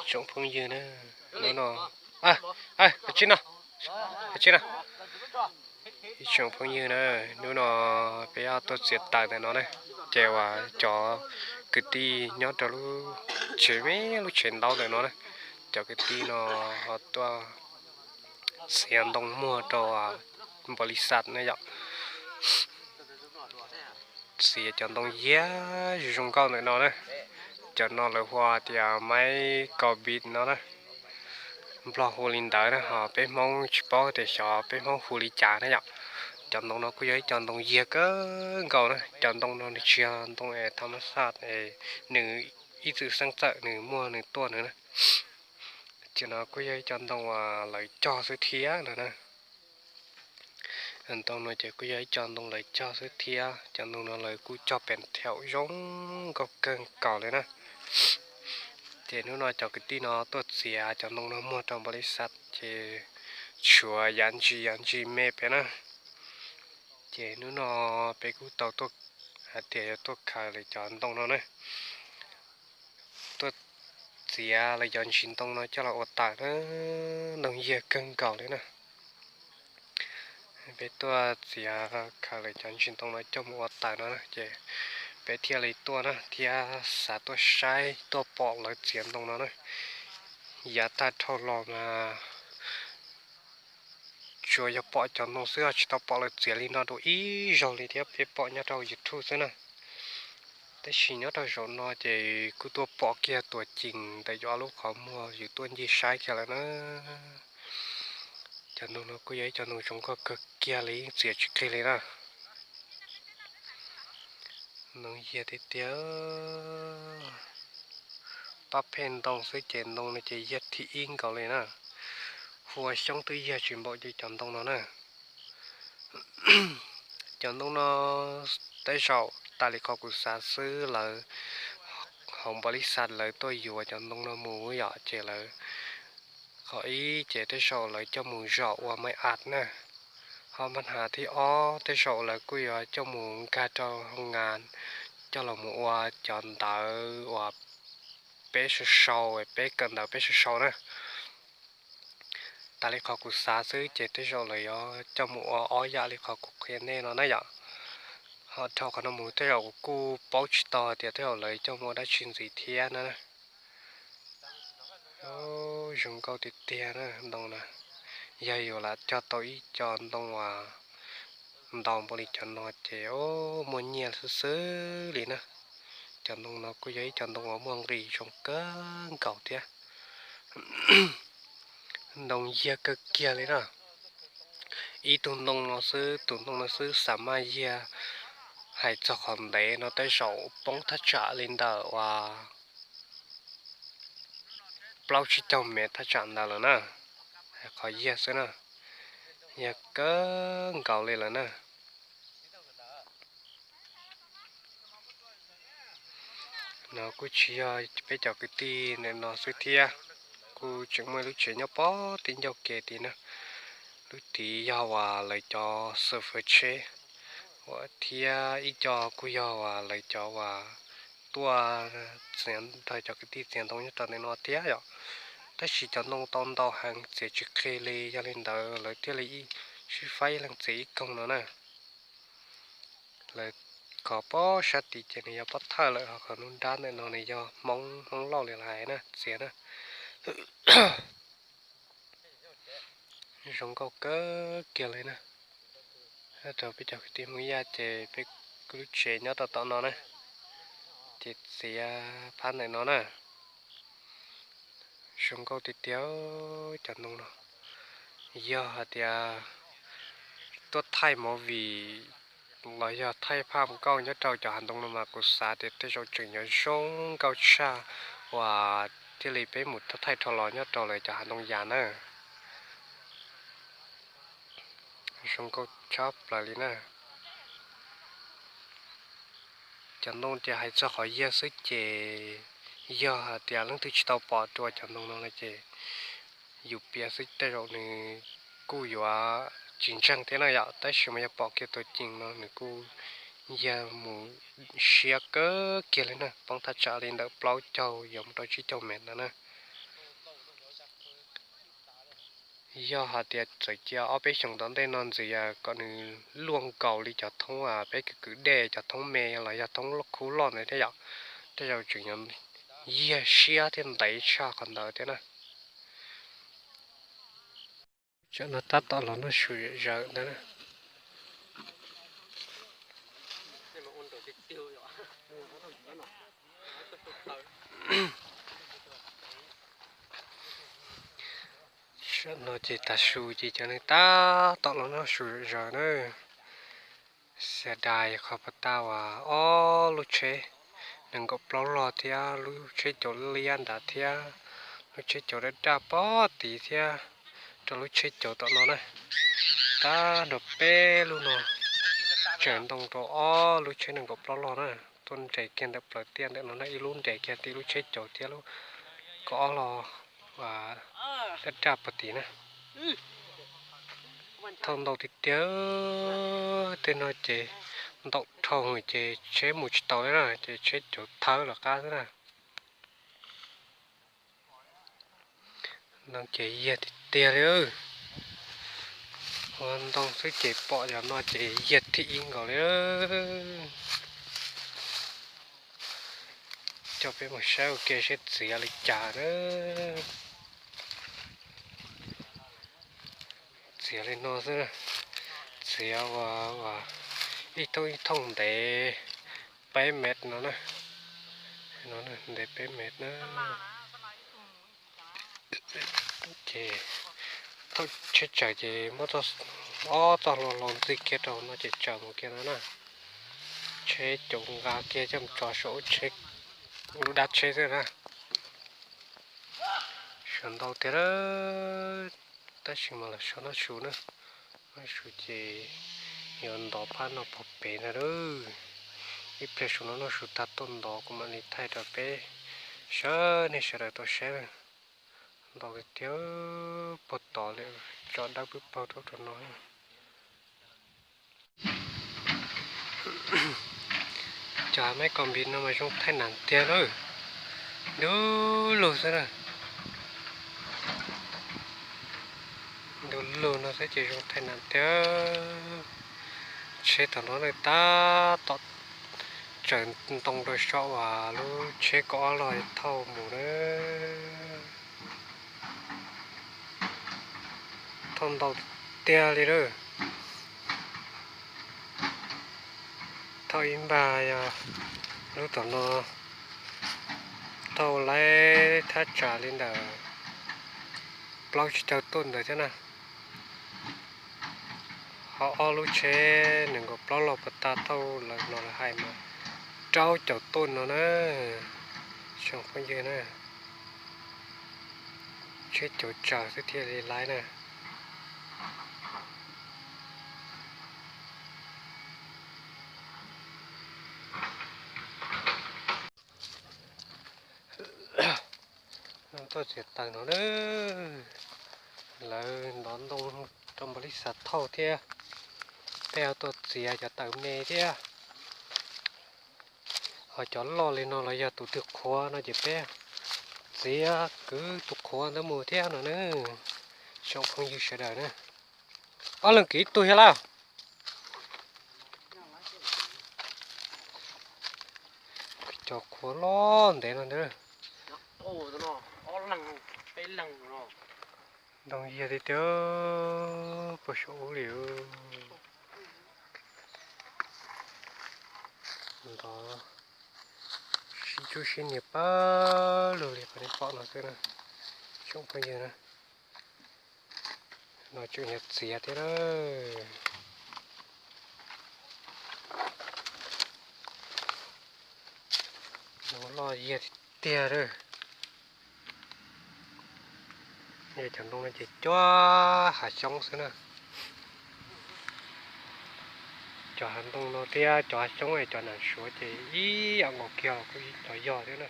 Tsoom phooj ywg na, hnub no, ib tsoom phooj ywg na, hnub no peb tuaj txiav taws ntawm no na, ces uas cov kwv tij nyob rau lub tsev me lub tsev ntaub ntawm no na, cov kwv tij no ho tuaj txiav ntoo muag rau npaus lis xas ne yom. Txiav cov ntoo yiag zoo zoo nkauj ntawm no na. Cov no lawv hu tias maib covid no na. Nplog hu li ntawd na, ho peb Hmoob tsis paub tias xyov peb Hmoob hu li cas na yom. Cov ntoo no kuj yog ib co ntoo yiag kawg nkaus na. Cov ntoo no nws tsis yog ntoo es tham mas xaj es nws ib txwm xeeb txawm nws muaj nws tuaj nws na. Cov no kuj yog ib co ntoo uas lawv cog xwb thiab no na. Ntoo no ces kuj yog ib co ntoo lawv cog xwb thiab, cov ntoo no lawv kuj cog pes thaum zoo nkauj kawg nkaus li na. Ces hnub no cov kwv tij no tuaj txiav cov ntoo no muag rau npaus lis xas ces tshuav yav ntsis yav ntsis me pem na. Ces hnub no peb kuj tau tuaj hais tias yuav tuaj khaws lawv cov ntoo no na, tuaj txiav lawv cov ntsis ntoo no coj los ua taws na. Ntoo yiag kawg nkaus li na. Peb tuaj txiav khaws lawv cov ntsis ntoo no coj mus ua taws no na, ces peb thiaj li tuaj na thiab xav tuaj saib tuaj pom lawv txiav ntoo no na. Yav tag dhau los mas tsuas yog pom cov ntoo xwb, tsis tau pom lawv txiav li no dua ib zaug li thiab, peb pom nyob rau YouTube xwb na. Tab sis nyob rau zaum no ces kuj tuaj pom kiag tuam cees ntawm yus ob lub qhov muag yus tuaj ncig saib kiag lawm na. Cov ntoo no kuj yog ib co ntoo zoo nkauj kawg kiag li, yeej txiav tsis qhig li na. Ntoo yiag tiag tiag. Pab pheej ntoo xwb ces ntoo no ces yiag thib ib nkaus li na. Hu ua xyoob twb yiag tsis npaum li cov ntoo no na. Cov ntoo no tej zaum tas li qhov kuv xav xwb, lawv hauv npaus lis xas lawv tuaj yuav cov ntoo no mus yom, ces lawv qhov ib ces tej zaum lawv coj mus zom ua maib as na. Ho npab has thib ob tej zaum lawv kuj yuav coj mus nkag rau hoo nkas coj los mus ua cov ntawv uas peb sau sau, peb kawm ntawv peb sau sau na. Tas li qhov kuv xav xwb ces tej zaum lawv yuav coj mus ua ob yam li qhov kuv qhia nej no na yom. Ho dhau qhov no mus tej zaum kuv kuj paub tsis tau tias tej zaum lawv coj mus ua dab tsi ntxiv thiab na. Zoo nkauj tiag tiag na ntoo na. Yog yus lam cog tau ib co ntoo uas ntau npaum li cov no ces muaj nyiaj xwb xwb li na. Cov ntoo no kuj yog ib co ntoo uas muaj nqis zoo kawg nkaus thiab. Ntoo yiag kawg kiag li na. Ib tug ntoo no xwb, tus ntoo no xwb xav maj yiag hais txog qhov ntev no tej zaum poob thaj tsam li ntawm uas plaub tsib caug mev thaj tsam ntawd lawm na. Hais qhov yiag xwb na, yog kawg nkaus li lawm na. No kuj tsis yog peb cov kwv tij ntawm no xwb thiab, kuj tseem muaj lub tsev nyob pob tim ncauj ke tid na. Lub tid yog uas lawv cov xav fwv tsheb, thiab ib co kuj yog uas lawv cov uas tuaj txiav, nrog cov kwv tij txiav ntoo nyob rau ntawm no thiab yom. Tab sis cov ntoo tau ntau heev txiav tsis qhig li, yog li ntawd lawv thiaj li sib faib ib leeg txiav ib koog no na. Lawv qhov pob sab tid ces nws yog pob thawj lawm, ho qhov nruab nrab ntawm no nws yog Hmoob, Hmoob Lauj li lawv hais na, txiav na. Zoo nkauj kawg kiag li na. Rau peb cov kwv tij Hmoob Yaj ces peb lub tsev nyob rau tom no na, ces txiav phab ntawm no na. Zoo nkauj tiag tiag cov ntoo no. Yog hais tias tuaj thaij movie los yog thaij phaj nkauj nyob rau cov hav ntoo no mas kuv xav tias tej zaum tseem yuav zoo nkauj tshaj uas thiaj li peb mus thaij dhau los nyob rau lawv cov hav ntoo yas na. Zoo nkauj tshaj plaws li na. Cov ntoo tias hais txog qhov yiag xwb ces yog hais tias leej twg tsis tau pom dua cov ntoo no no ces yus piav xwb tej zaum nws kuj yuav tsis ntseeg thiab na yom, tab sis mas yog pom kiag tuam cees no nws kuj yog mus siab kawg kiag li na, poob thaj tsam li ntawm plaub caug yuav mus rau tsib caug mev ntawd na. Yog hais tias txawm cia ob peb xyoos tom ntej no ntxiv kom nws luaj nkaus li cov thoob peb kwv kwv dej, cov thoob me los yog thoob khub loj ntawd thiab yom, tej zaum tseem yuav yiag siab thiab ntev tshaj qhov ntawd thiab na. Tsam no tab tom los noj su zom zaws ntawd na. Tsam no ces tav su ces cov neeg tab tom los noj su zom zaws na. Xia dais qhov pas tas uas ob lub tsheb nees nkaum plaub log thiab lub tsheb caum liab ntawd thiab lub tsheb caum daj daj pog tid thiab rau lub tsheb caum tom no na. Tab nrog peb lub no tsaws ntoo rau ob lub tsheb nees nkaum plaub log na, tuaj nres kiag ntawm plaws tiaj ntawm no na, ib lub nres kiag tim lub tsheb caum thiab lub kaum ob log daj daj pog tid na. Thauj ntau tiag tiag, tej no ces ntaum dhau ces tsheb mus tsis tau li na, ces tsheb caum thawb los qab xwb na. Ntoo ces yiag tiag tiag li. Ua ntoo xwb ces pom yog no ces yiag thim ib nkaus li. Coj peb mus saib ua ke seb txiav li cas na. Txiav li no xwb, txiav ua ib thooj ib thooj ntev peb mev no na, ntev peb mev na. Ces thaum tsheb tsaws ces muab ob txoj hlua hlau ntxig kiag rau no ces tsaws mus kiag no na. Tsheb caum nqa kiag coj mus tso saum lub dab tsheb xwb na. Sawv ntau tiag, tab sis mas los so noj su na. Noj su ces yuav ntov phab no pog pem ntag lauj. Ib pliag su no noj su tag tuaj ntov kuv mam li thaij rau peb sawv, nej sawv daws tau saib. Ntau tiag tiag, puag tod lawm, tso dawb pwb paug rau rau no. Cov meb kos npis no mas zoo thaij nas tiag lauj. Du lug xwb na. Du lug no xwb ces zoo thaij nas tiag. Tsheb thaum no na tab tom tsaws ntoo rau saum uas lub tsheb kaum ob log thauj mus na. Thauj ntau tiag li lawm. Thauj ib npag yog lub tom no thauj laib thaj tsam li ntawm plaub tsib caug tuj ntawd thiab na. Ho ob lub tsheb nees nkaum plaub log puag ta thauj lawm no lawv hais mas rau caum tuj no na, tsoom phooj ywg na. Tsheb caum tsaws xwb thiaj li laib na. Tuaj txiav taws no na, lawv ntov ntoo rau npaum li xav thauj thiab, peb ho tuaj txiav cov taws me thiab. Ho cov loj li no los yog tus twg qhuav no ces peb txiav kwv tus qhuav ntawd mus thiab no na, tsoom phooj ywg sawv daws na. Ob leeg kwv ib tug thiab lawm. Cov qhuav loj ntev no ntag. Ntoo yiag tiag tiag, puag saum ub li. Ntov sib cub sib nias pawg lug li qhov nej pom no xwb na, tsoom phooj ywg na. No tseem yog txiav thiab lawm. Ntoo loj yiag tiag tiag lawm. Cov ntoo no ces cuab hav xyoob xwb na. Cov hav ntoo no thiab cov hav xyoob es cov nas suav ces ib yam nkaus kiag los kuj cov yog thiab na.